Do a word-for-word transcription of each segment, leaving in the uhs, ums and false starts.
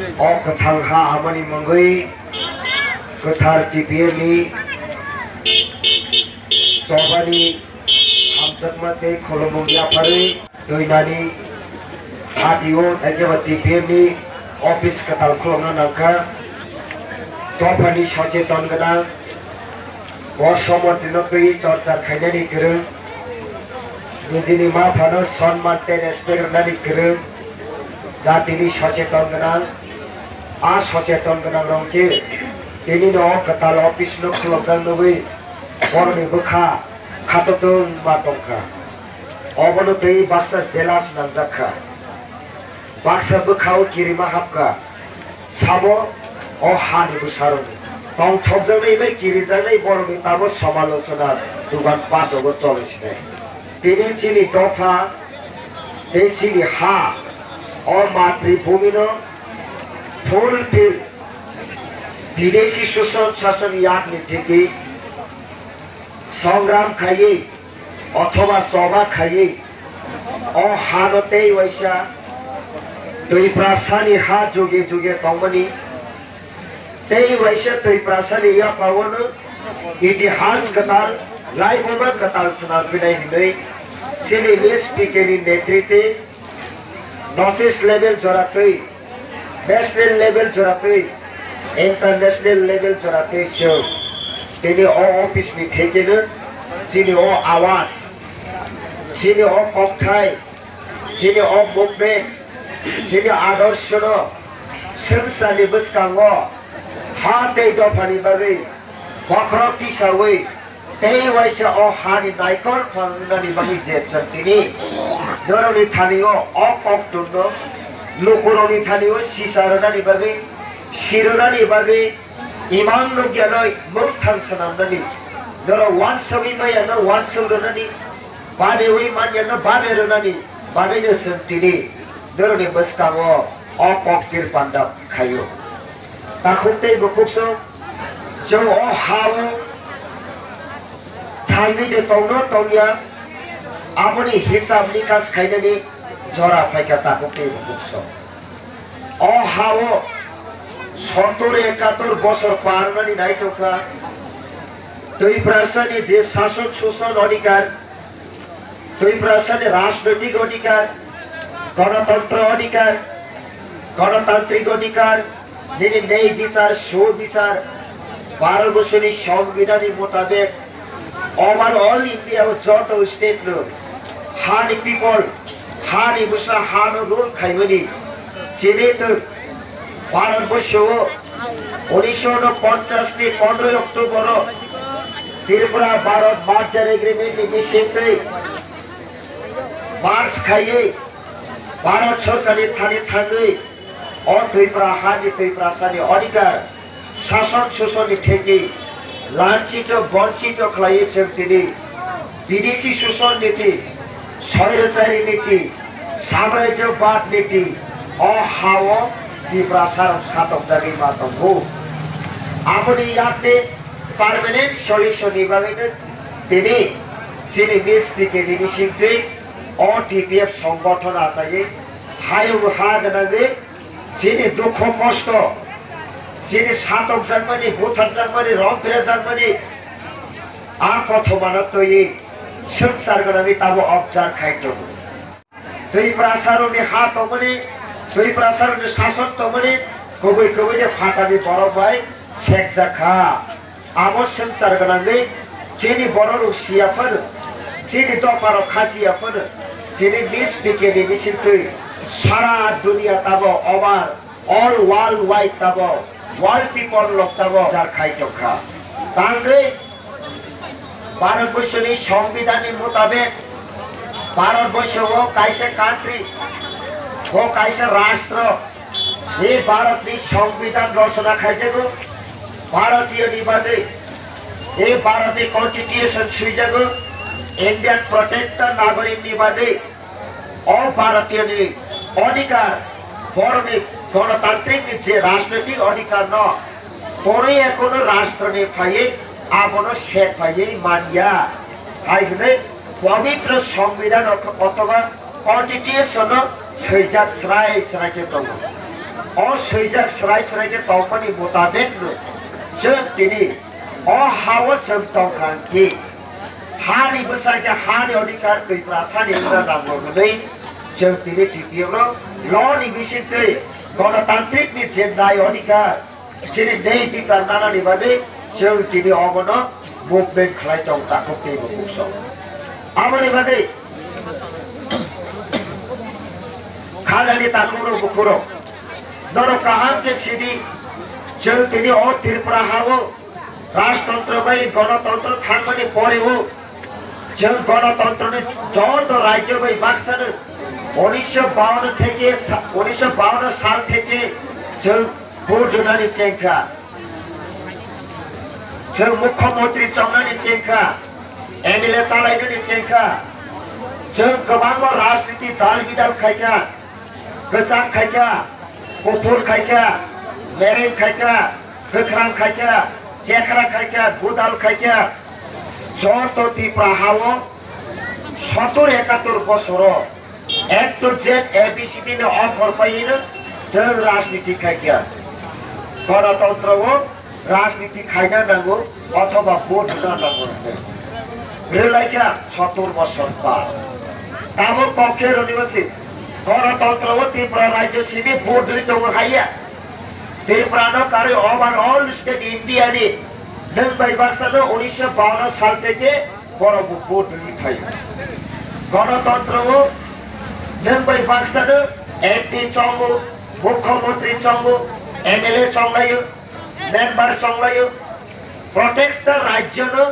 O kwthang ha amani mungwi kwthar T P F ni chobani hamjakma tei khulumung yapharwi twi nani hati-o ekeba T P F ni office kwtal khulokna nangkha. Dophani socheton gwnang, bo somontino twi chorcha khainani kwrwng, nijini ma phano sonman tei respect rwnani kwrwng, jatini socheton gwnang. A socheton gwnang rok khe tini no kwtal office no khulokjak nugwi borokni bwkha khatotwng ma tongkha. Obono twi baksa jealous nangjak kha, baksa bwkha-o kirima hapkha. Sabo o hani bwsarokni tongthokjaknai bai kirijaknai borokni tamo somalochona dugan pajogo choli sinai. Tini chini dopha tei chini ha o matribhumino fulfill bidesi suson sason yakni thiki songram khaiwi othoba choba khaiwi o hano tei waisa Twiprasani ha juge juge tongmani, tei waisa Twiprasani yaphaono itihas kwtal, laibuma kwtal swnam phinai hinwi chini Miss P K ni netritwi North East level joratwi, national level joratwi, international level joratwi chwng tini o office ni thekeno chini o awas, chini o kokthai, chini o movement, chini adorshono swngcharni bwskango ha tei dophani bagwi bokhorok tisawi tei waisa o hani naikol phangnani bagwi je chwng tini norokni thani-o o koktwmno lukurokni thani-o sisa rwnani bagwi, sirwnani bagwi, imang nukyanai mwthang swnamnani, norok uansugwi manyano uansuk rwnani, babewi manyano babe rwnani bagwino chwng tini norokni bwskango o kok tir panda khaio. Takhuk tei bukhuk song, chwng o ha-o thangwi de tongno tongya, aboni hisab nikas khainani jora phaikha takhuk tei bukhuk song. O ha-o sottor ekator bosor par wnani naithokha. Twiprasani je sason suson odhikar, Twiprasani rajnoitik odhikar, gonotontro odhikar, gonotantrik odhikar, nini nei bichar, su bichar, Bharat borsoni songbidani motabek, overall India o joto state no hani people, hani bwsa hano rule khaimani chini twi Bharat borsho o unisho ponchas ni pondroi October o Tripura Bharat merger agreement ni bisingtwi merge khaiwi Bharat sorkar ni thani thangwi o Twipra ha ni Twiprasa ni odhikar sason suson ni theki lanchito bonchito khlaiwi chwng tini bidesi suson niti, soirachari niti, samrajyobad niti o ha-o Tiprasarok satokjagwi ma tongo. Aboni yakni permanent solution ni bagwino tini chini Miss P K ni bisingtwi o T P F songgothon achaiwi hayung ha gwnangwi chini dukho kosto, chini satokjakmani, butharjakmani, romphrejakmani a kothomano twiwi swngchar gwnangwi tabo objar khai tongo. Twiprasarokni ha tongmani, Twiprasarokni sason tongmani kubui kubui de phatani borok bai sekjak kha. Abo swngchar gwnangwi chini bororok siya phano, chini dopharok kha siya phano, chini Miss P K ni bisingtwi sara duniya tabo over all world wide tabo world people rok tabo jar khai tongkha. Tangwi Bharat borsoni songbidhan ni motabek Bharat borso o kaisa country, o kaisa rashtra, e Bharat ni songbidhan rochona khaijago, Bharatiyo ni bagwi, e Bharat ni constitution swijago, Indian protector nagorik ni bagwi, o Bharatiyo ni odhikar, borokni gonotantrik ni je rajnoitik odhikar no, boroi ekono rashtra ni phaiwi abono sek phaiwi manya, hai hwnwi pabitro songbidhan othoba constitution no swijak srai srai khe tongo. o swijak srai srai khe tongmani mutabekno chwng tini o ha-o chwng tongkha hwnkhe, hani bwsa khe hani odhikar Tiprasani wngna nango hwnwi chwng tini T P F no loni bisingtwi gonotantrikni je nai odhikar, chini nei bichar nanani bagwi chwng tini obono movement khlai tong takhuk tei bukhuk song. Aboni bagwi khajani takhukrok bukhurok, norok kaham khe sidi, chwng tini o Tripura ha-o rajtontro bai gonotontro thangmani poreo, chwng gonotontroni joto rajyo bai baksano unisho bawanno theke sa-, unisho bawanno sal theke chwng vote rwnani chengkha, chwng mukhyamantri chongnani chengkha, M L A chalainani chengkha, chwng kwbangma rajniti dal bidal khaikha, kwchang khaikha, kuphur khaikha, mereng khaikha, kwkhwrang khaikha, chekhra khaikha, gudal khaikha, joto Tripura ha-o sottur ekatur bosoro A to Z A B C D ni okhor paino chwng rajniti khaikha. Gonotontro o rajniti khaina nango othoba vote rwna nango hwnwi rwlaikha sottur bosor par. Tabuk kok khe rwnwi se gonotontro o Tripura rajyo simi vote rwi tongo haiya. Tripura no karwi overall state India ni nwng bai baksa no unisho bawanno sal theke borok bo vote rwi phaio. Gonotontro o nwng bai baksa no M P chongo, mukhyamantri chongo, M L A chonglaio, member chonglaio, protector rajyo no,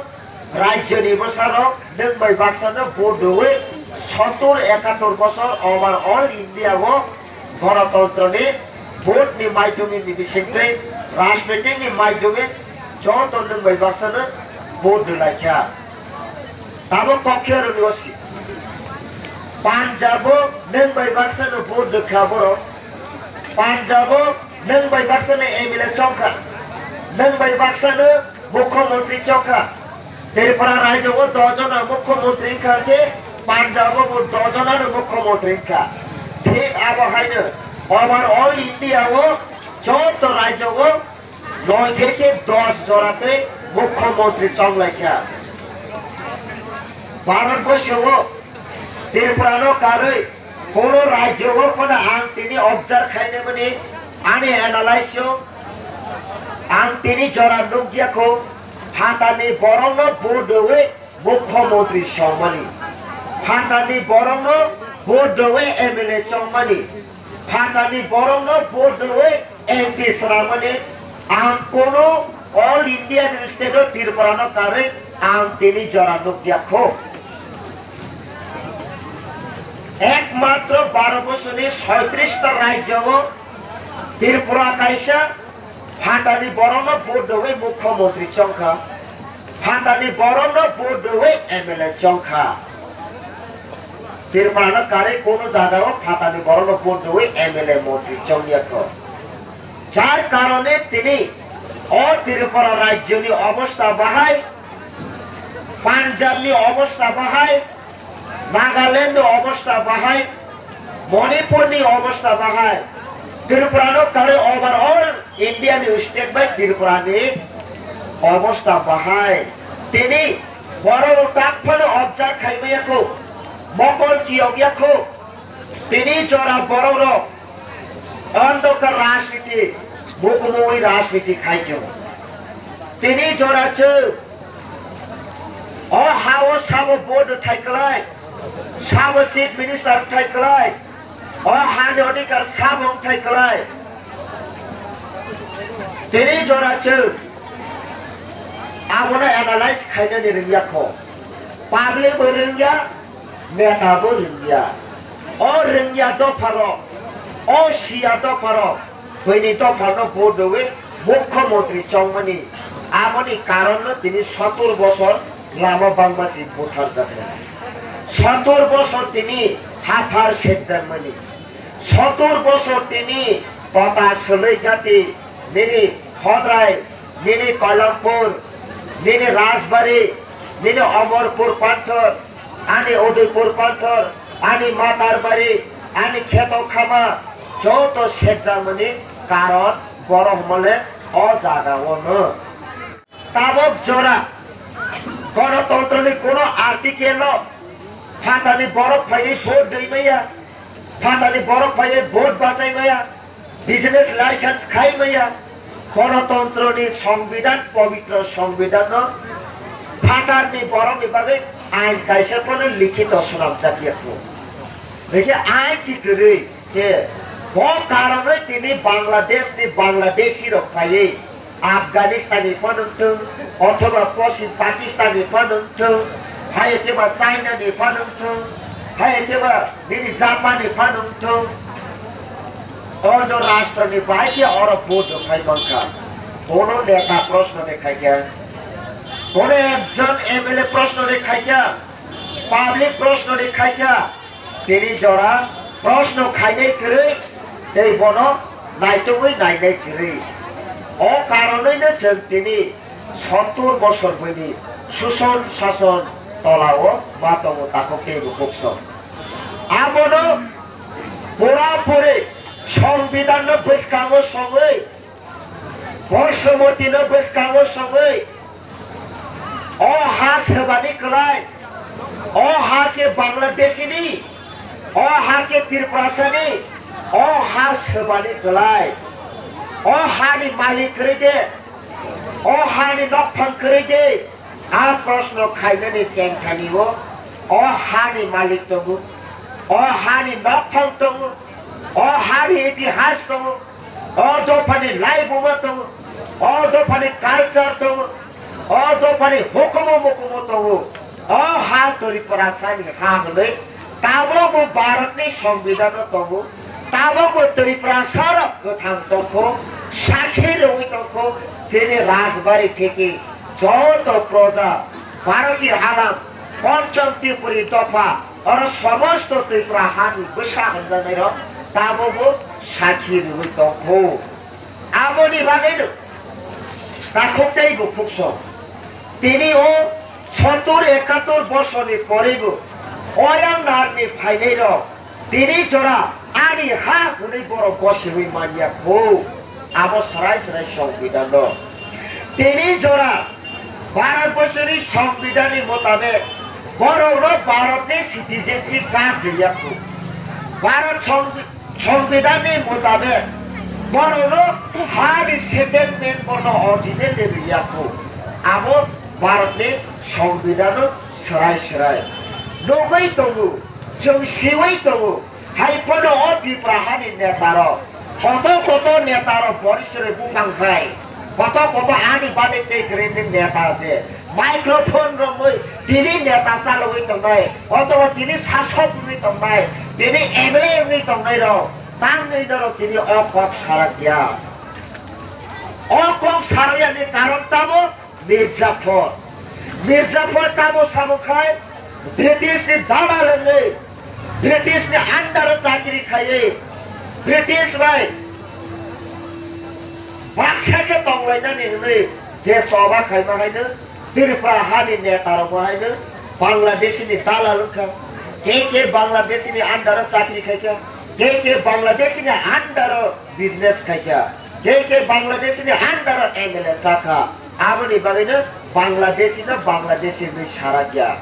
rajyo ni bwsarok nwng bai baksa no vote rwi sottur ekatur bosor over all India o gonotontro ni vote ni maidhyome ni bisingtwi rajnitik ni maidhyome joto nwng bai baksa no vote rwlaikha. Tabuk kok khe rwnwi se Punjab o nwng bai baksa no vote rwkha borok. Punjab o nwng bai baksa no M L A chongkha, nwng bai baksa no mukhyamantri chongkha. Tripura rajyo o doh jona mukhyamantri wngkha khe Punjab o bo doh jona no mukhyamantri wngkha. Thik abo haino over all India o joto rajyo o noi theke dos jora tei mukhyamantri chonglaikha. Bharat borsho o Tripura no karwi kono rajyo o phano ang tini observe khainani ani analysis o ang tini jora nukya kho, phatarni borok no vote rwi mukhyamantri songmani, phatarni borok no vote rwi M L A chongmani, phatarni borok no vote rwi M P swnamani, ang kono all India ni state o Tripura no karwi ang tini jora nukya kho. Ekmatro baro bosoni soitris ta rajyo o Tripura kaisa phatani borok no vote rwi mukhyamantri chongkha, phatani borok no vote rwi M L A chongkha. Tripura no karwi kono jaga o phatani borok no vote rwi M L A mantri chongya kho. Jar karone tini o Tripura rajyo ni obostha bahai, Punjab ni obostha bahai, Nagaland ni obostha bahai, Manipur ni obostha bahai, Tripura no karwi overall India ni state bai Tripura ni obostha bahai. Tini borok rok tak phano observe khai maya kho, mokol kiyok ya kho. Tini jora borok rok ondhokar rajniti, bukumui rajniti khai kho. Tini jora chwng o ha o sabo vote thai kwlai, sabo chief minister thai kwlai, o hani odhikar sabo thai kwlai. Tini jora chwng abono analyze khainani rwngya kho. Public bo rwngya, neta bo rwngya. O rwngya dopha rok, o siya dopha rok, buini dopha no vote rwi mukhyamantri chongmani, aboni karon no tini sottur bosor lama bangma si butharjakmani. Sottur bosor tini haphar sekjakmani. Sottur bosor tini tota swlwi gati nini Hodrai, nini Kolampur, nini Rajbari, nini Omorpur Panthor, ani Udaipur Panthor, ani Matarbari, ani Kheto Khama, joto sekjakmani karon borok hwnmale o jaga o no. Tabok jora gonotontroni kono article o phatani borok phaiwi vote rwi maya, phatani borok phaiwi vote bachai maya, business license khai maya, gonotontroni songbidan, pobitro songbidan no phatarni borokni bagwi ain kaisa phano likhito swnamjak ya kho. Hwnkhe ain si kwrwi khe bo karonwi tini Bangladeshni Bangladeshi rok phaiwi Afghanistan ni phano wngthung, othoba Poschim Pakistan ni phano wngthung, hai khe ba China ni phano wngthung, hai khe ba nini Japan ni phano wngthung, ono rashtra ni bahai khe oro vote rok phai mankha. Bono neta proshno de khaikha, bono ekjon M L A proshno de khaikha, public proshno de khaikha. Tini jora proshno khainai kwrwi tei bono naitugwi nainai kwrwi. O karonwino chwng tini sottur bosor buini suson sason tolao ma tongo takhuk tei bukhuk song. Abono pura puri songbidanno bwskango songwi Borsomotino bwskango songwi, o ha swbani kwlai, o ha khe Bangladeshini, o ha khe Tripurasani, o ha swbani kwlai, o hani malik kwrwi de, o hani nokphang kwrwi de, a proshno khainani chengthani o, o hani malik tongo, o hani nokphang tongo, o hani itihas tongo, o dophani laibuma tongo, o dophani culture tongo, o dophani hukumu mukumu tongo, o ha Tripurasani ha hwnwi tabokbo Bharatni Songbidanno tongo, tabokbo Tripurasarok kwthang tongkho, sakhi rwui tongkho, chini Rajbari theke joto proja, Bharatiya alam, Pancham Tripuri dopha, oro somosto Tripura hani bwsa hwnjaknairok tabokbo sakhi rwui tongkho. Aboni bagwino takhuk tei bukhuk song tini o sottur ekattor bosorni poribo oyang narni phainairok tini jora ani ha hwnwi borok gosiwi manya kho. Abo swrai swrai songbidanno. Tini jora Bharat borsoni songbidanni motabek borokno Bharatni citizenship card rwya kho. Bharat songbi-, songbidanni motabek borokno hani settlement bono originally rwya kho. Abo Bharatni songbidanno swrai swrai. Nugwi tongo, chwng siwi tongo. Hai phano o Tripura hani netarok, koto koto netarok borisore buphang khai, koto koto ani bade tei kwrwini neta je microphone romwi tini neta chalogwi tongnai, othoba tini sasok wngwi tongnai, tini M L A wngwi tongnairok, tamni norok tini o kok sarakya. O kok sarakya ni karon tamo Mirzaphor. Mirzaphor tamo samo khai British ni dalal wngwi, British ni under o chakri khaiwi, British bai baksa khe tonglainani hwnwi je choba khaima haino Tripura hani neta rok bo haino Bangladeshi ni dalal wngkha, ke ke Bangladeshi ni under o chakri khaikha, ke ke Bangladeshi ni under o business khaikha, ke ke Bangladeshi ni under o M L A chakha. Aboni bagwino Bangladeshi no Bangladeshi hinwi sarakya.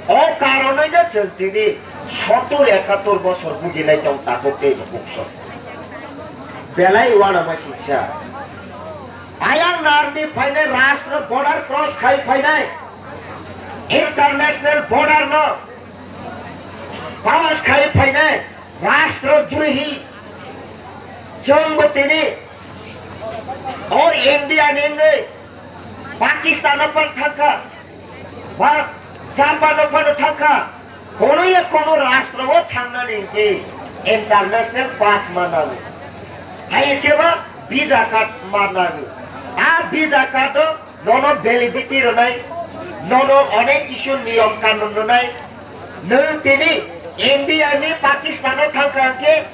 O karonwino chwng tini sottur ekattor bosor bugilai tong takhuk tei bukhuk song. Belai uanama siksa. Ayang narni phainai rashtra border cross khai phainai, international border no cross khai phainai rashtra drohi. Chwngbo tini o India ni wngwi Pakistan no phan thangkha, ba Japan no phan thangkha, kono ya kono rashtra o thangnani hwnkhe international pass ma nango. Hai khe ba visa card ma nango. A visa card o nono validity rwnai, nono onek kisu niyom kanun rwnai. Nwng tini India ni Pakistan o thangkha hwnkhe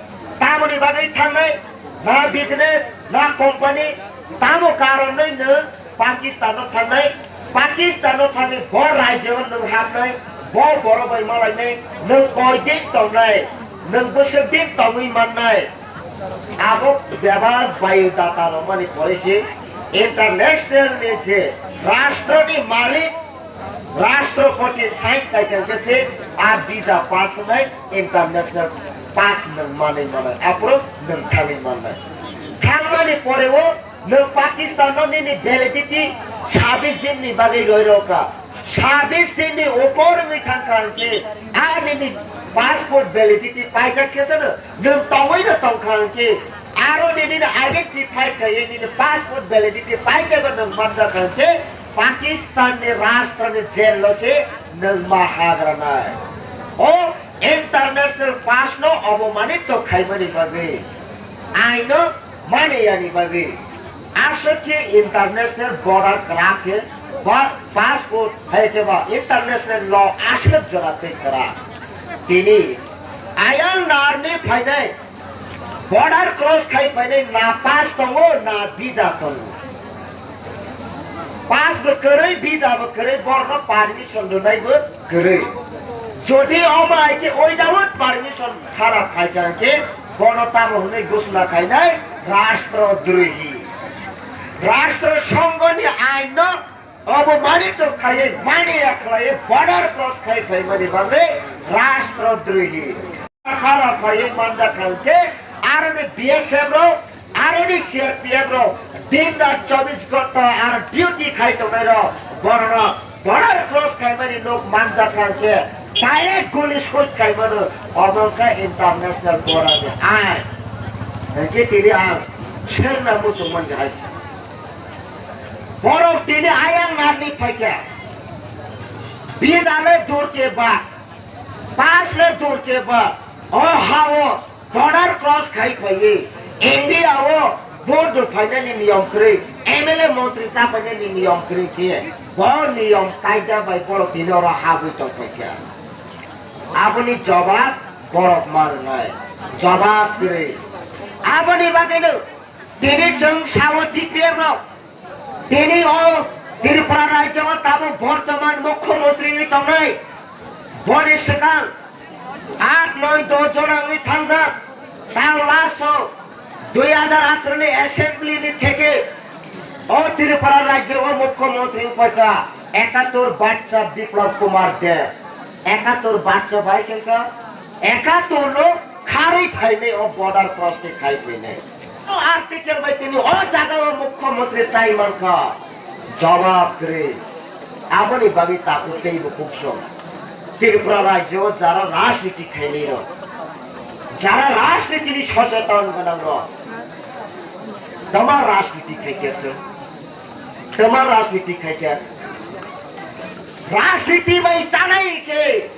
tamoni bagwi thangnai? Na business, na company, tamo karonwi nwng Pakistan o thangnai? Pakistan o thangwi bo rajyo o nwng hamnai, bo borok bai malainai, nwng koi din tongnai, nwng bwswk din tongwi mannai? Abo bebak biodata romani pore se international ni je rashtra ni malik, rashtrapati sign kaitan ke se a visa pass nai international pass nang manai manai apro nang thangwi mannai. Thangmani pore o nang Pakistan no nini validity sabis din ni bagwi roi roka. Sabis din ni upor wngwi thang kha hwnkhe, a nini passport validity paijak khe sano, nwng tongwi no tong kha hwnkhe, aro nini no identify khaiwi nini passport validity paijak no nwng manjak kha hwnkhe, Pakistan ni rashtra ni jail lo se nwng ma hagranai. O international pass no obomanito khaimani bagwi aino maniyani bagwi aswk khe international border kwrak khe ba passport hai khe ba international law aswk jora tei kwrak. Tini ayang narni phainai border cross khai phainai na pass tongo na visa tongo. Pass bo kwrwi, visa bo kwrwi, borno permission rwnai bo kwrwi. Jodi omo hai khe without permission sara phai kha khe bono tamo hwnwi ghosna khainai rashtra drohi. Rashtra songho ni ain no obomanito khaiwi mani ya khlaiwi border cross khai phaimani bagwi rashtra drohi. Sara phaiwi manjak kha hwnkhe, aroni B S F rok, aroni C R P F rok, din rat chobbish ghonta ar duty khai tongnai rok, borok border cross khaimani nuk manjak kha hwnkhe, direct guli shoot khaimano, omo wngkha international border ni ain. Hwnkhe tini ang sengna muchung manja hai se. Borok tini ayang narni phaikha, visa le dur ke ba, pass le dur ke ba, o ha o border cross khai phaiwi India o vote rw phainani niyom kwrwi, M L A montri cha phainani niyom kwrwi khe bo niyom kaida bai borok tini oro habwi tong phaikha. Aboni jobab borok ma rwnai, jobab kwrwi. Aboni bagwino tini chwng sao T P F rok tini o Tripura rajyo o tabuk bortoman mukhyamantri wngwi tongnai. Boni swkang aat noi dos jona wngwi thangjak. Tao last o dui hajar atharo ni assembly ni theke o Tripura rajyo o mukhyamantri wngwi paikha ekatur bachcha Biplab Kumar Deb. Ekatur bachcha bai khe wngkha ekatur no kharwi phainai o border cross khe khai phainai. O article bai tini o jaga o mukhyamantri chai mankha. Jawab kwrwi. Aboni bagwi takhuk teibo kuk song. Tripura rajyo o jara rajniti khainai rok, jara rajniti ni socheton gwnang rok, tama rajniti khaikhe chwng, tama rajniti khaikhe. Rajniti bai chanai khe,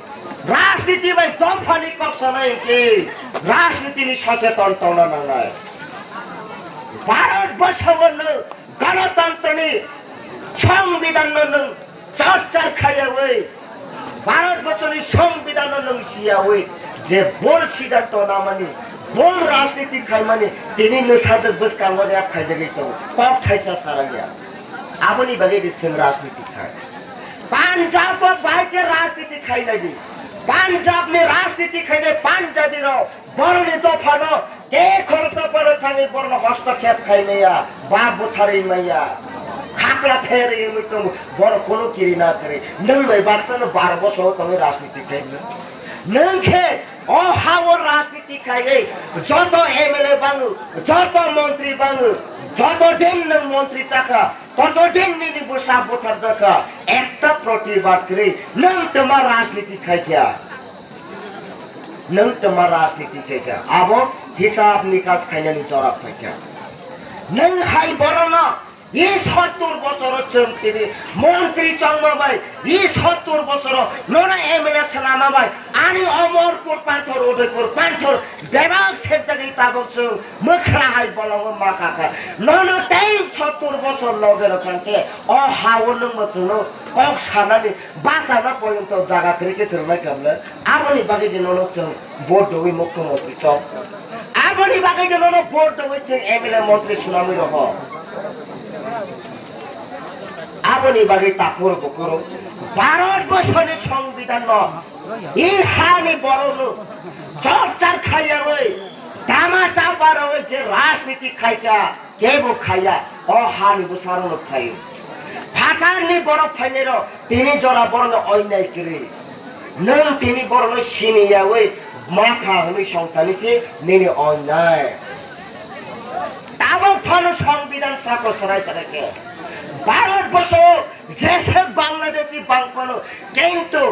rajniti bai dophani kok sanai khe, rajniti ni socheton tongna nangnai. Bharat borsho no ganatantrani songbidan no nwng chorcha khaiyawi, Bharat borsho ni songbidan no nwng siyawi, je bol siddhanto namani, bol rajniti khaimani, tini nwsajwk bwskango rep khaijagwi tongo, kok thaisa sarangya. Aboni bagwi di chwng rajniti khai. Punjab o bai khe rajniti khainai di. Punjab ni rajniti khainai Punjabi rok boroni dophano tei khoroksa phano thangwi borno hostokhep khai maya, ba butharwi maya, khakla therwi wngwi tongo, borok kunu kiri na kwrwi. Nwng bai baksa no baro bosor tongwi rajniti khai nwng khe o ha o rajniti khaiwi joto M L A bango, joto montri bango, joto din nwng montri chakha, Totodin nini bwsa butharjakha, ekta protibad kwrwi, nwng twma rajniti khaikha. Nwng twma rajniti khaikha. Abo hisab nikas khainani jora phaikha. Nwng hai borokno, e sottur bosoro chwng tini montri chongma bai, e sottur bosoro nono M L A swnama bai, ani Omorpur panthor, Udaipur panthor, Bebak sekjagwi tabuk chwng mwkhra hai bolongo ma kakha. Nono tei sottur bosor loge rwkha khe o ha-o nwngbo chwngno kok sanani bachana poyonto jaga kwrwi khe chwrwngna khe hamle. Aboni bagwi de nono chwng vote rwwi mukhyamantri chok. Aboni bagwi de nono vote rwwi chwng M L A montri swnamwi rokho. Aboni bagwi takhur bukhur Bharat borsoni songbidan no E hani borokno torture khaiyawi, Tama chapa rogwi je rajniti khaikha, kebo khaiya, o hani bwsarokno khaio. Phatarni borok phainairok tini jora borokno oinai kwrwi. Nwng tini borokno siniyawi matha hwnwi songtani se nini oinai. Tabok phano Songbidan sako swrai swrai khe Bharat boso jeswk Bangladeshi bang phano, kintu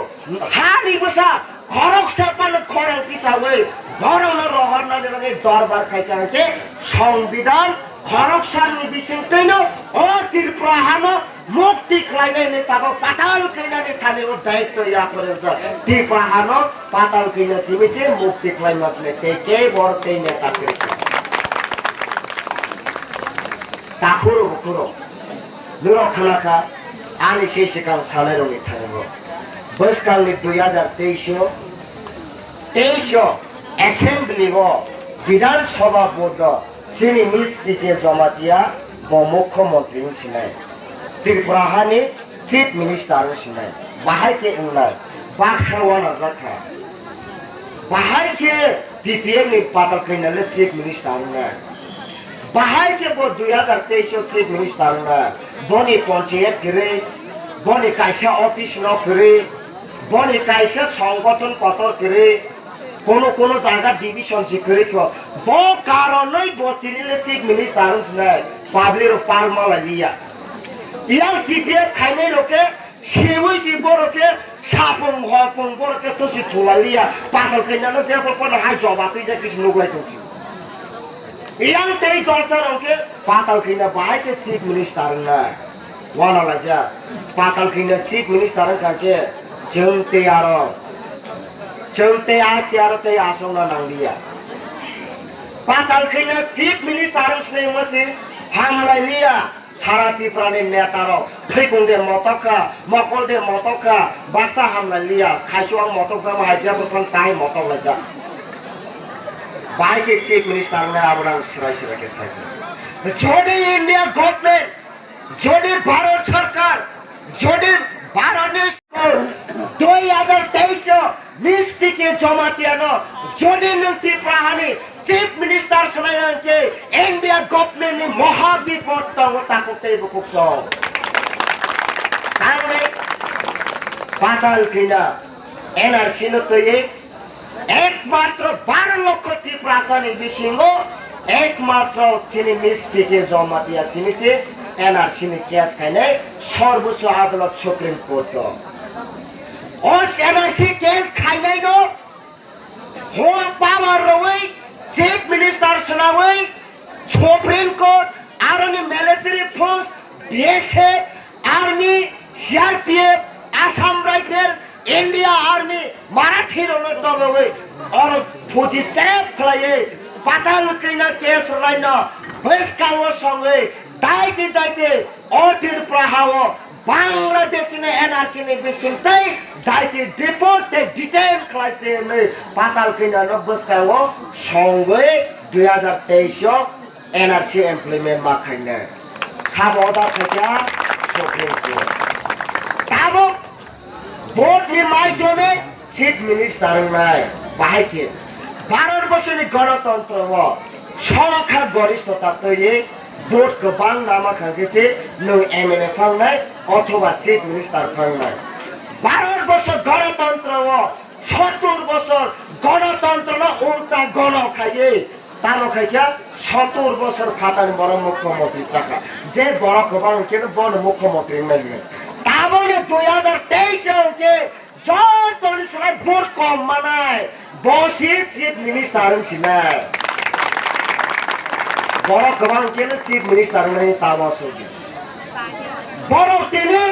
hani bwsa khoroksa phano khorang tisawi borokno rohornani bagwi dorbar khai kha hwnkhe Songbidan khoroksani bisingtwino o Tripura hano mukti khlainani tabok patal khainani thani o daityo yapharjak. Tripura hano patal khaina simi se mukti khlaima sini tei kebo tei neta kwrwi kha. Takhuro bukhuro. Norok khna kha, ani se swkang sanairokni thani bo. Bwskangni dui hajar teis o, teis o assembly o Bidhan Sabha vote o chini Miss P K Jamatia bo Mukhyamantri wng sinai. Tripura hani Chief Minister wng sinai. Bahai khe wngnai. Baksa uanajak kha. Bahai khe T P F ni patal khaina le Chief Minister wngnai. Bahai khe bo dui hajar teis o Chief Minister wngnai. Boni panchayat kwrwi, boni kaisa office no kwrwi, boni kaisa songgothon kotor kwrwi, kono kono jaga division se kwrwi kho. Bo karonwi bo tini le Chief Minister wng sinai. Public rok palma lai liya. Yang T P F khainai rok khe Siwi si borok khe sapung hopung borok khe tosi thulaliya, patal khainano jebo kono hai joba twijak khe se nuklai tongsi. Yang tei dolsa rok khe patal khaina bahai khe Chief Minister wngnai. Wana laijak. Patal khaina Chief Minister wngkha khe chwng tei aro, chwng tei a chair o tei asongna nangliya. Patal khaina Chief Minister wng sinai wngma se hamlai liya. Sara Tripura ni neta rok phaikung de motok kha, mokol de motok kha, baksa hamlai liya, khaisu ang motok jama hai jebo phang tai motok laijak. Bai khe Chief Minister wngnai abo nang swrai swrai khe sai. Jodi India government, jodi Bharat sarkar, jodi Bharat ni Dui hajar teis o Miss P K Jamatia no jodi nwng Tripura hani Chief Minister swnai hwnkhe India government ni moha bipod tongo takhuk tei bukhuk song. Tamni patal khina N R C no twiwi ekmatro baro lokho Tiprasa ni bisingo ekmatro chini Miss P K Jamatia simi se N R C ni case khainai Sarbochcho Adalot Supreme Court o. O N R C case khainai no home power rwi Chief Minister swnawi Supreme Court aroni military force B S F Army, C R P F, Assam Rifle, India Army, Marathi rokno tobogwi oro phuji cherep khlaiwi patal kwina case rwlaino bwskango songwi daiti daiti o Tripura hao Bangladesh ni N R C ni bising tei daiti deport tei detain khlaiste hwnwi patal kwina no bwskango songwi dui hajar teis o N R C implement ma khainai. Sabo order khaikha Supreme Court. Tabuk vote ni maidhyome Chief Minister wngnai. Bahai khe Bharat borsoni gonotontro o songkha gorishtota twiwi vote kwbang nama kha khe se nwng M L A phangnai othoba Chief Minister phangnai. Bharat borso gonotontro o sottur bosor gonotontro no ulta gono khaiwi Tamo khaikha sottur bosor phatani borok mukhyamantri chakha. Je borok kwbang hwnkhe bono mukhyamantri wngmani. Tabokni dui hajar teis o hwnkhe jotoni slai vote kom manai. Bo se chief minister wngsinai. Borok kwbang hwnkhe chief minister wngmani tamo sudi. Borok tini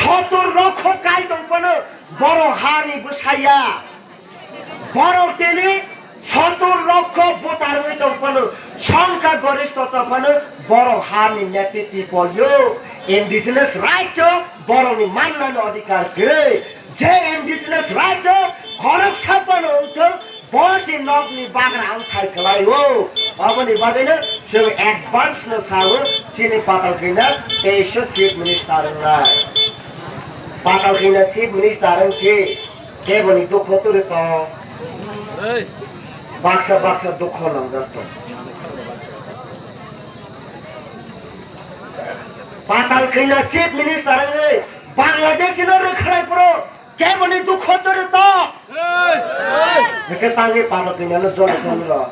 sottur lokho kai tongphano borok hani bwsaya. Borok tini sottur lokho voter wngwi tong phano, songkha gorishtota phano borok hani native people yo, indigenous right o borokni mannani odhikar kwrwi. Je indigenous right o khoroksa phano wngthok, bo se nokni bagra wngthai kwlai o. Aboni bagwino chwng advance no sao chini patal khaina teis o chief minister wngnai. Patal khaina chief minister wngkhe Keboni dukho turi tong. Ei. Baksa baksa dukho nangjak tong. Patal khaina chief minister wngwi Bangladesh no rwkhlai phuru keboni dukho toro to. Hwnkhe tangwi patal khaina no jol song rw.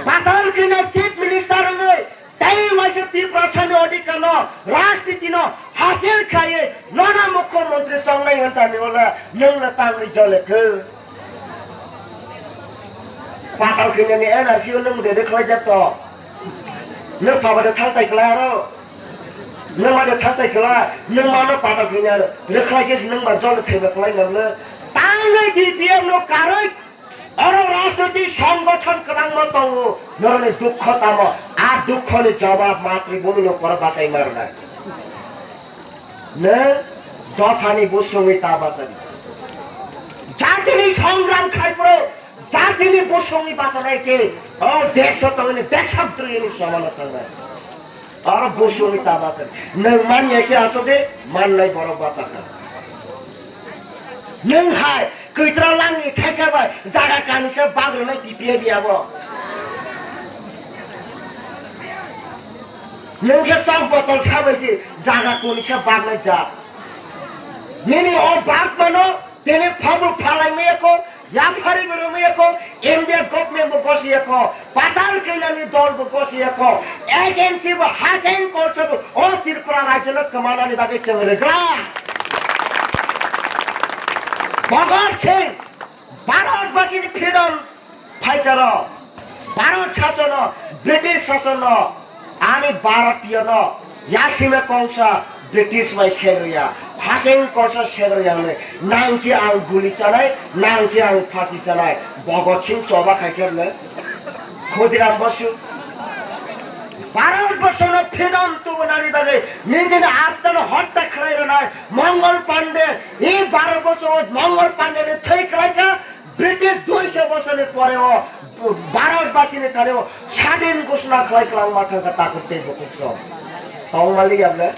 Patal khaina chief minister wngwi tei waisa Tiprasani odhikar no, rajniti no hasil khaiwi nono mukhyamantri chongnai hwnthani wala nwng no tangwi jole khe. Patal khaina ni N R C o nwng de de khlai jak to. Nwng pha ba de thang tai khlai aro. Nwng ma de thang tai khlai. Nwng ma no patal khaina rwkhlai khe se nwng ba jole thaiba khlai nang le. Tangwi D P M no karwi oro rajnoitik songgothon kwbangma tongo. Noroni dukho tamo? A dukho ni jawab matri bumi no koro bachai marnai. Nwng dophani bosongwi ta bachadi. Jatini songram khai phuru jatini bosongwi bachanai khe o desh o tongwi deshodrohini somano thangnai. Oro bosongwi ta bachadi. Nwng manya khe aswk de mannai borok bachakha. Nwng hai Kwitra langni thaisa bai jaga kanisa bag rwnai T P A B abo. Nwng khe chok botol sa bai se jaga kanisa bagnai ja. Nini o bag mano tini phabuk phalai maya kho, yaphari bo rw maya kho, India government bo gosi ya kho. Patal khainani dol bo gosi ya kho, agency bo, hasen kolsa bo o Tripura rajyo no kwmanani bagwi chwng rwgra. Bhagat Singh, Bharat basini freedom fighter o, Bharat sasono, British sasono, ani Bharatiyo no, yasima kongsa British bai segrya, hasing kolsa segrya hwnwi, nangkhe ang guli chanai, nangkhe ang phasi chanai, Bhagat Singh choba khai khe le, Khudiram Basu. Bharat borshono freedom tubunani bagwi nijini attano hotta khlai rwnai Mongol Pande, e Bharat borsho Mongol Pande ni thwi kwlai kha, British duiso bosorni pore o Bharat basini thani o sadin ghoshona khlai kwlangma thangkha takhuk tei bukhuk song. Tongmali yable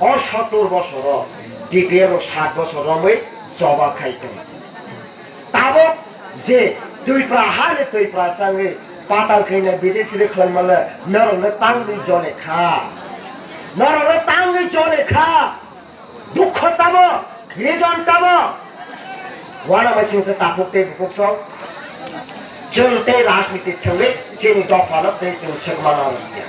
o sottor bosoro D P R o sat bosor romwi choba khai tong. Tabuk je Twipra hani Twipra sangwi patal khaina bidesi rwkhlai male norokno tangwi jole kha. Norokno tangwi jole kha. Dukho tamo, reason tamo? Wana masing se takhuk tei bukhuk song. Chwng tei rajniti thwngwi chini dophano tei chwng swkmano rwkya.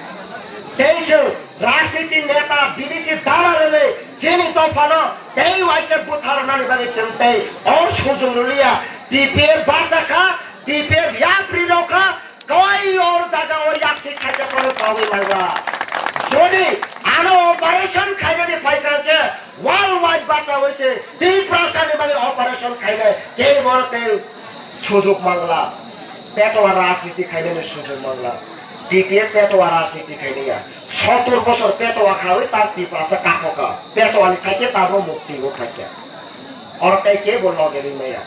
Tei chwng rajniti neta bidesi dala rwwi chini dophano tei waisa butharnani bagwi chwng tei o sujung rwliya. T P F bachakha, T P F yapri rokha, Koi or jaga o yaksi khaija kono kogwi mangwa. Jodi ano operation khainani phaikha khe world wide bacha hoise Tiprasa ni bagwi operation khainai kebo tei sujug mangla. Petwa rajniti khainani sujug mangla. T P F petwa rajniti khainai ya. Sottor bosor petwa khawi tak Tiprasa kakhoka. Petwa ni thaikhe tabro mukti bo khaikha. Oro tei kebo loge ri maya.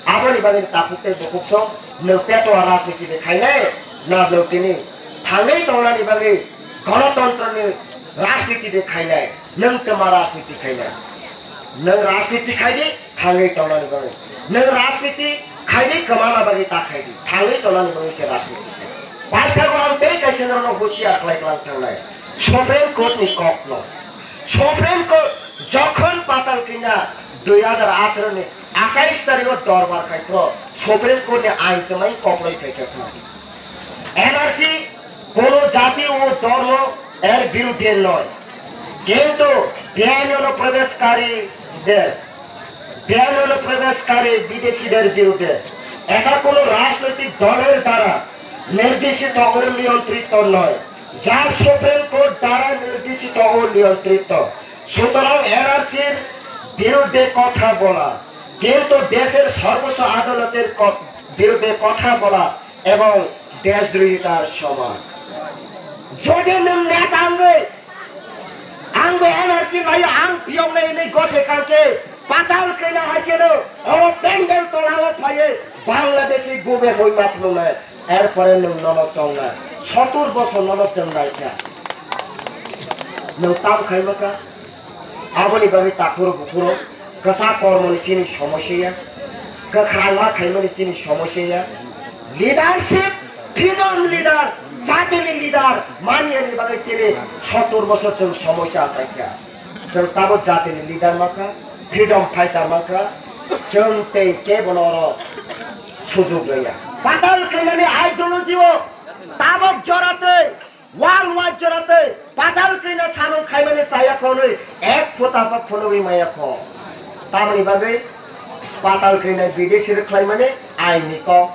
Aboni bagwi takhuk tei bukhuk song nwng petwa rajniti de khainai, na nwng tini thangwi tongnani bagwi ganatantrani rajniti de khainai, nwng twma rajniti khainai? Nwng rajniti khaidi thangwi tongnani bagwi. Nwng rajniti khaidi kwmana bagwi ta khaidi, thangwi tongnani bagwi se rajniti khai. Paithago ang tei kaisa norokno husiar khlai klang thangnai. Supreme Court ni kokno. Supreme Court jokhon patal kina dui hajar atharo ni atais tarikh o dorbar khai phro Supreme Court ni ain twmai kokloi phaikha phano. N R C kono jati o dhormo er birudhe noi, kintu beain onuprobeshkari der, beain onuprobeshkari bideshiter birudhe, eta kono rajnoitik dolor dara nirdeshito o niyantrito noi, ja Supreme Court dara nirdeshito o niyantrito. সুতরাং এনআরসির বিরুদ্ধে কথা বলা, কিন্তু দেশের সর্বোচ্চ আদালতের ক-, বিরুদ্ধে কথা বলা এবং দেশদ্রোহিতার সমান। Jodi nwng neta wngwi ang bo N R C laio, ang phiyoknai hinwi gose kangkhe patal kena hai keno oro pandal tolao phaiwi Bangladeshi gube hoi ma phunuknai, erpore nwng nono chongnai, sottor bosor nono chwng naikha. Nwng tam khai maka? Aboni bagwi takhuro bukhuro kwchak kormoni chini somosya ya. Kwkhwrangma khaimani chini somosya ya. Leadership, freedom leader, jatini leader maniyani bagwi chini sottor bosor chwng somosya achaikha. Chwng tabuk jatini leader mankha, freedom fighter mankha, chwng tei kebono oro sujuk rwya. Patal khainani ideology o tabuk joratwi, world wide joratwi patal khaina samung khaimani chaya khonwi ek phota pa phunugwi maya kho. Tamoni bagwi patal khaina bidesi rwkhlaimani ain ni kok.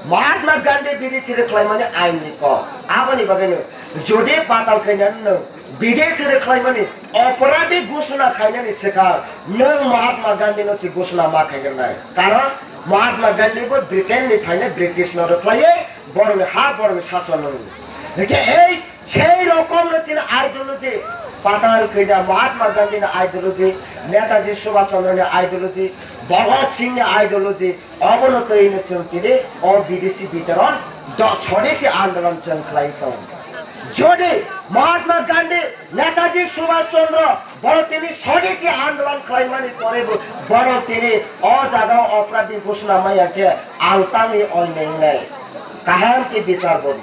Mahatma Gandhi bidesi rwkhlaimani ain ni kok. Aboni bagwino jodi patal khaina nwng bidesi rwkhlaimani oporadhi ghosona khainani swkang nwng Mahatma Gandhi no se ghosona ma khaigwrnai. Karon Mahatma Gandhi bo Britain ni phainai British no rwkhlaiwi borokni ha borokni sason nwng. Hwnkhe ei sei rokomno chini ideology, patal khaina Mahatma Gandhi ni ideology, Netaji Subhash Chandra ni ideology, Bhagat Singh ni ideology, obono twi no chwng tini o bidesi bitoron do-, swadeshi andolon chwng khlai tong. Jodi Mahatma Gandhi, Netaji Subhash Chandra borok tini swadeshi andolon khlaimani pore bo borok tini o jaga o oporadhi ghosona maya khe ang tangwi onnai wngnai. Kaham khe bichar bo.